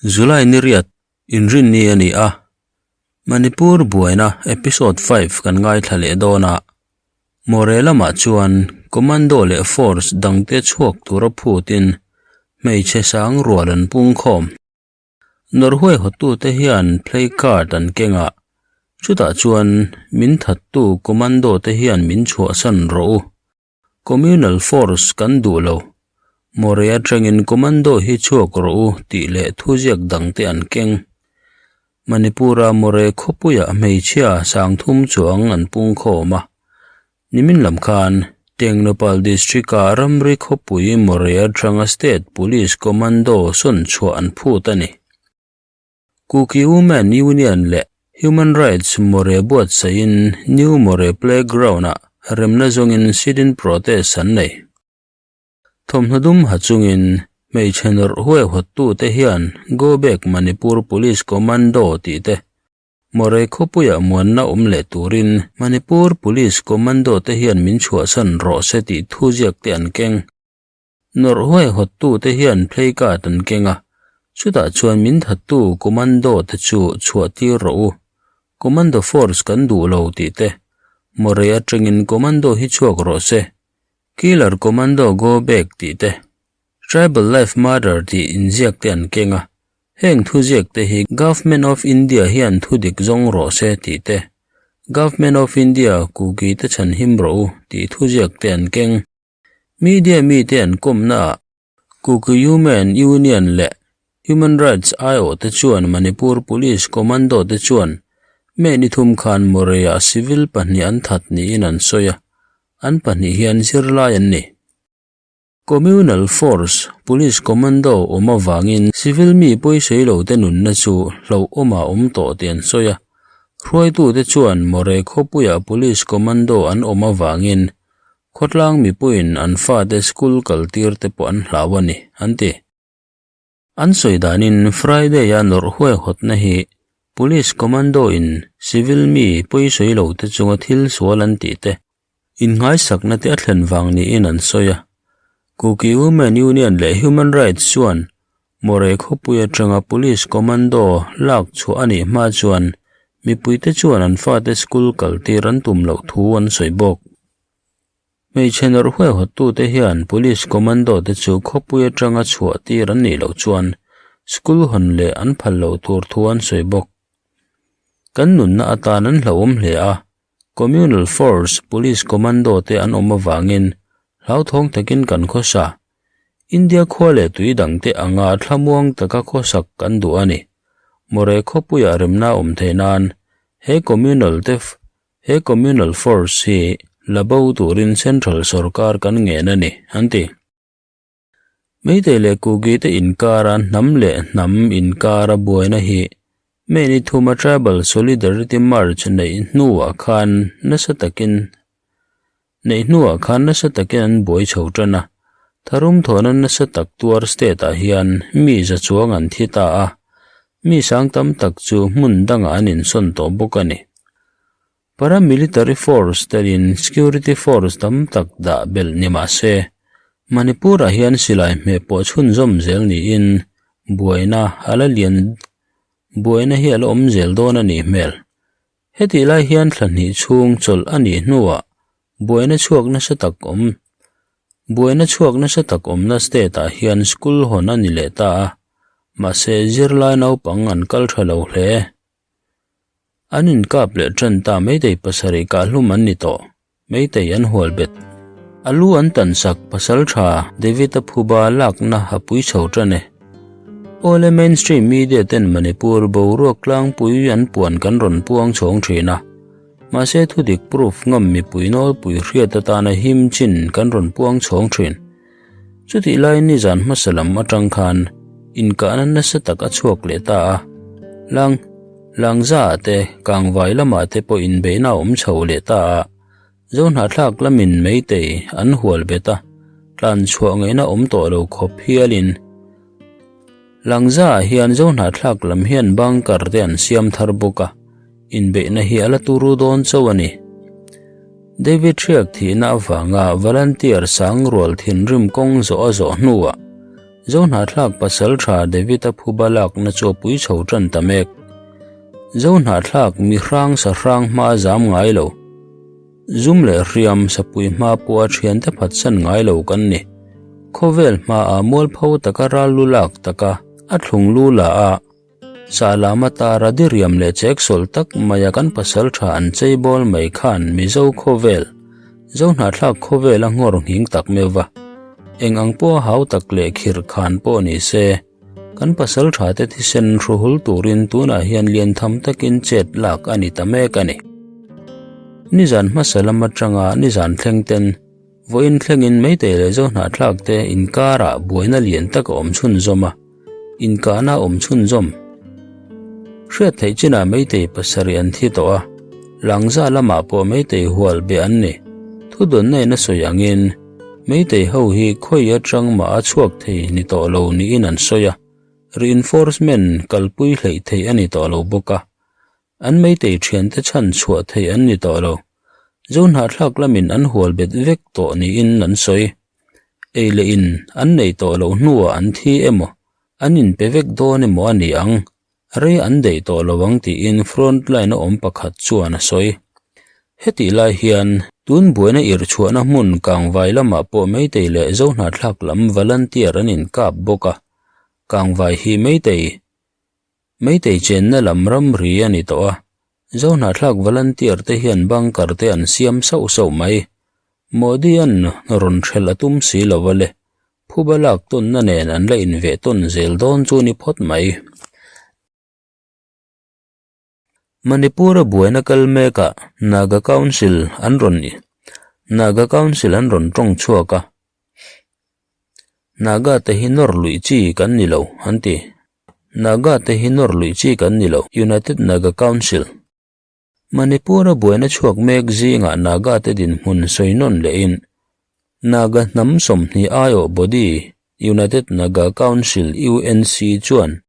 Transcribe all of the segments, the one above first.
July ni riat inrinni a ni a, Manipur buaina episode 5 kan ngaithla leh dawn a, Moreh lamah chuan Commando leh Force dangte chhuak tura phutin hmeichhe sang rual an pungkhawm. Nawrhuai hawtute hian play card an keng a, chutah chuan min thattu Commando te hian min chhuahsan rawh u. Communal force kan duh lo. Moreh atangin Commando hi chhuak rawh u tih leh thuziak dangte an keng. Manipur-a Moreh khawpuiah hmeichhia sangthum chuang an pungkhawm a. Nimin lam khan Tengnoupal District-a ramri khawpui Moreh atanga State Police Commando sawn chhuah an phut a ni. Kuki Women Union leh Human Rights Moreh buatsaihin New Moreh Playground-ah remna zawngin sit-in protest an nei. Thawmhnaw dum ha chungin hmeichhe nawrh huaihawttute hian Go Back Manipur Police Commando tih te Moreh khawpuiah muanna awm leh turin Manipur Police Commando te hian min chhuahsan rawh se tih thuziak te an keng. Nawrh huaihawttu te hian play card an keng a, chutah chuan min thattu Commando te chu chhuahtir rawh u, Commando Force kan duh lo tih te, Moreh atangin Commando hi chhuak rawh se, Killer Commando go back tih te, Tribal Life Matter tih inziak te an keng a, Heng thuziak te hi Government of India hian thu dik zawng rawh se tih te, Government of India Kuki te chhan him rawh u tih thuziak te an keng. Media mite an kawmna ah Kuki Human Union leh Human Rights aiawh te chuan Manipur Police Commando te chuan May ni thum khan Moreh-ah civil pahnih an that niin an sawi a, an pahnih hian zirlai an ni. Communal Force, Police Commando awm avangin civil mi pawisawi lo te nunna chu hlauhawmah awm tawh tih an sawi a. Hruaitute chuan Moreh khawpuiah Police Commando an awm avangin khawtlang mipuiin an fate school kaltir te pawh an hlau a ni, an ti. An sawi danin Friday-a nawrh huaihawtna hi Police Commando in civil mi pawisawi lo te chunga thil sual an tih te, Inngaisakna te a thlen vang niin an sawi a. Kuki Women Union leh Human Rights chuan Moreh khawpui atanga Police Commando lak chhuah a nih hma chuan mipuite chuan an fate school kaltir an tum loh thu an sawi bawk. Hmeichhe nawrh huaihawttute hian Police Commando te chu khawpui atanga chhuah tir an nih loh chuan school hawn leh an phal loh tur thu an sawi bawk. Kan nunna atan an hlauhawm hle a, Communal Force, Police Commando te an awm avangin hlauthawng takin kan khawsa. India khua leh tui dangte anga thlamuang taka khawsak kan duh a ni. Moreh khawpuiah remna awm theih nan he Communal te he Communal Force hi la bo turin Central sawrkar kan ngen a ni, an ti. Meitei leh Kuki te inkara hnam leh hnam inkara buaina hi May ni thuma Tribal Solidarity March neih hnuah khan nasa takin neih hnuah khan nasa takin an buai chho tan a, tharum thawhna nasa tak tuar state ah hian mi za chuang an thi ta a, mi sang tam tak chu hmun dangah an insawn tawh bawk a ni. Paramilitary force telin security force tam tak dah belh ni mah se, Manipur-ah hian silai hmeh pawh chhunzawm zel niin buaina a la lian buaina hi a la awm zel dawn a nih hmel. Hetih lai hian thla hnih chhung chawlh a nih hnuah buaina chhuak nasa tak awm buaina chhuak nasa tak awmna state-ah hian school hawn a ni leh ta a, mahse zirlai naupang an kal tha lo hle. An inkap leh tan ta Meitei pasarih kahhlum an ni tawh. Meitei an hual bet. A lu an tan sak pasal tha David-a phuba lakna a pui chho tan e. Awle mainstream media ten Manipur boruak tlangpui an puan kan rawn puang chhawng thin a. Mahse thudik proof ngam mipui nawlpui hriat atana him chin kan rawn puang chhawng thin. Chutih laiin nizan hmasa lam atang khan inkahna nasa tak a chhuak leh ta a, lang Langza ah te, Kangvai lamah te pawh inbeihna a awm chho leh ta a, Zohnahthlak lamin Meitei an hual bet a, tlan chhuah ngaihna awm tawh lo khawp hialin Langza ah hian Zohnahthlak lam hian bunker te an siam thar bawk a, inbeihna hi a la turu dawn chauh a ni. David Hriak thihna avanga volunteer Sangrual thinrim kawng zawh a zawh hnuah. Zohnahthlak pasaltha David-a phuba lakna chu a pui chho tan ta mek. Zohnahthlak mi hrang sa hrang hma zam ngai lo. Zum leh hriam sapui hma pawha thiante phatsan ngai lo kan ni. Khawvel hmaah mualpho taka ral lu lak taka a thlung lu la a, Sahlam atara diriam leh cheksawlh tak maia kan pasaltha an cheibawl mai khan Mizo khawvel, Zohnahthlak khawvel a nghawr nghing tak meuh va. Eng ang pawha hau tak leh khirh khan pawh ni se, kan pasaltha te thisen hruhul turin tunah hian lian tham takin chet lak a ni ta mek a ni. Nizan hmasa lam atanga nizan thleng ten Vawiin thlengin Meitei leh Zohnahthlak te inkarah buaina lian tak a awm chhunzawm a, inkahna a awm chhunzawm. Hriat theih chinah Meitei pasarih an thi tawh a, Langza lamah pawh Meitei hual beh an ni. Thudawnna in a sawi angin Meitei ho hi khawi atang mah a chhuak thei ni tawh lo niin an sawi a, reinforcement kalpui hleih theih a ni tawh lo bawk a. An meitei thiante chhan chhuah theih an ni tawh lo. Zohnahthlak lamin an hual bet vek tawh niin an sawi. Ei leh in an nei tawh loh hnuah an thi emaw, an inpe vek dawn emaw a ni ang, rei an daih tawh lo ang tiin front line a awm pakhat chuan a sawi. Hetih lai hian tun buaina irhchhuahna hmun Kangvai lamah pawh meitei leh Zohnahthlak lam volunteer an inkap bawk a, Kangvai hi meitei Meitei chenna lam ramri a ni tawh a, Zohnahthlak volunteer te hian bunker te an siam sauh sauh mai. Modi-a'n rawn hrelh a tum si lo a le, phuba lak tawnna nen an la inveh tawn zel dawn chu ni phawt mai. Manipur-a buaina kal mekah Naga Council an rawn Naga Council an rawn tawng chhuak a, Naga te hi nawr luih chi kan ni lo, an ti. Naga te hi nawr luih chi kan ni lo, United Naga Council. Manipur-a buaina chhuak mek zingah Naga te dinhmun sawi nawn lehin Naga hnam 20 aiawh body United Naga Council, UNC, chuan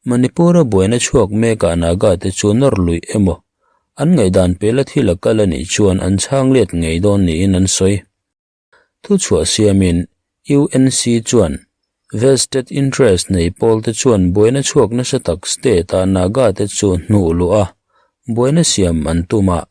Manipur-a buaina chhuak mekah Naga te chu nawr luih emaw, an ngaihdan pela thil a kal a nih chuan an chhang let ngei dawn niin an sawi. Thuchhuah siamin UNC chuan vested interest nei pawlte chuan buaina chhuak nasa tak state-a Naga te chu hnuh luh a, buaina siam an tum a,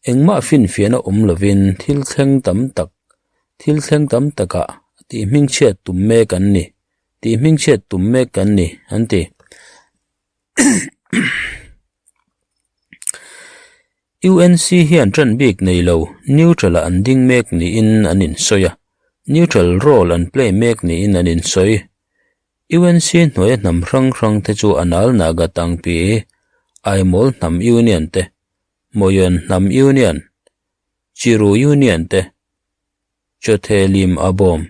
engmah finfiahna awm lovin thil thleng tam tak thil thleng tam takah tihhmingchhiat tum mek an ni tihhmingchhiat tum mek kan ni, an ti. UNC hian ṭan bik nei lo, neutral-ah an ding mek niin an insawi a, neutral role an play mek niin an insawi. UNC hnuaia hnam hrang hrang te chu Anal Naga Tangpi, Aimawl Hnam Union te, Moyon Hnam Union, Chiru Union te, Chawthelim Abawm,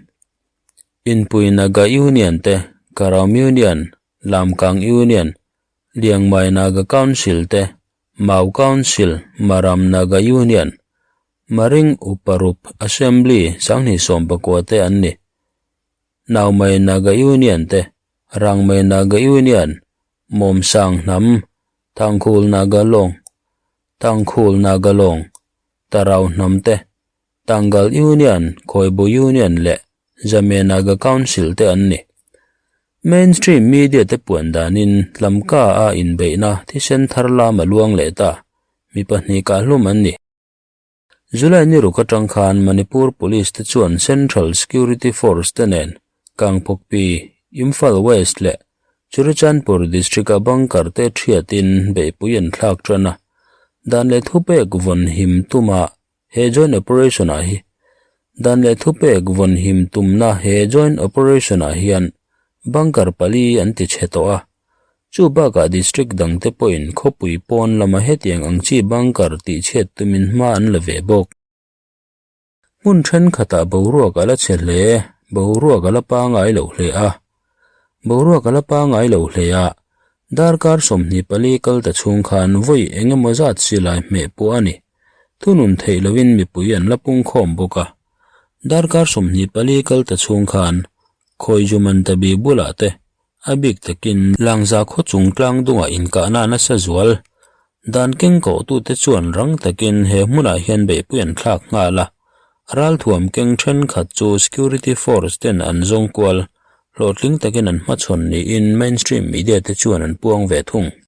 Inpui Naga Union te, Karam Union, Lamkang Union, Liangmai Naga Council te, Mau Council, Maram Naga Union, Maring Uparup Assembly 2019 te an ni. Naumai Naga Union te, Rangmai Naga Union, Mawmsang Hnam, Tangkhul Naga Lawng, Tangkhul Naga Lawng, Tarau Hnam te, Tangal Union, Khawibu Union leh Zame Naga Council te an ni. Mainstream media te puan danin Tlamka a inbeihna thisen thar lam a luang leh ta, mi pahnih kahhlum an ni. July ni ruk atang khan Manipur Police te chuan Central Security Force te nen Kangpokpi, Imphal West leh Churachandpur District-a bunker te thiatin beihpui an thlak tan a, dan leh thupek vawn him tuma He joint operation ah hi dan leh thupek vawn him tumna he joint operation ah hian bunker pali an ti chhe tawh a, chu bakah district dang te pawhin khawpui pawn lama hetiang ang chi bunker tih chhiat tumin hma an la ve bawk. Hmun thenkhatah boruak a la chhe hle, boruak a la pangai lo hle a, boruak a la pangai lo hle a, darkar 24 kal ta chhung khan vawi eng emaw zat silai hmeh pawh a ni. Thunun theih lovin mipui an la pungkhawm bawk a, darkar 24 kal ta chhung khan Khawijumantabi bulah te a bik takin Langza khaw chung tlang dungah inkahna nasa zual dan keng kohtute chuan rang takin he hmunah hian beihpui an thlak nghal a, ralthuam keng thenkhat chu security force ten an zawng kual. Hlawhtling takin an hmachhawn niin mainstream media te chuan an puang ve thung.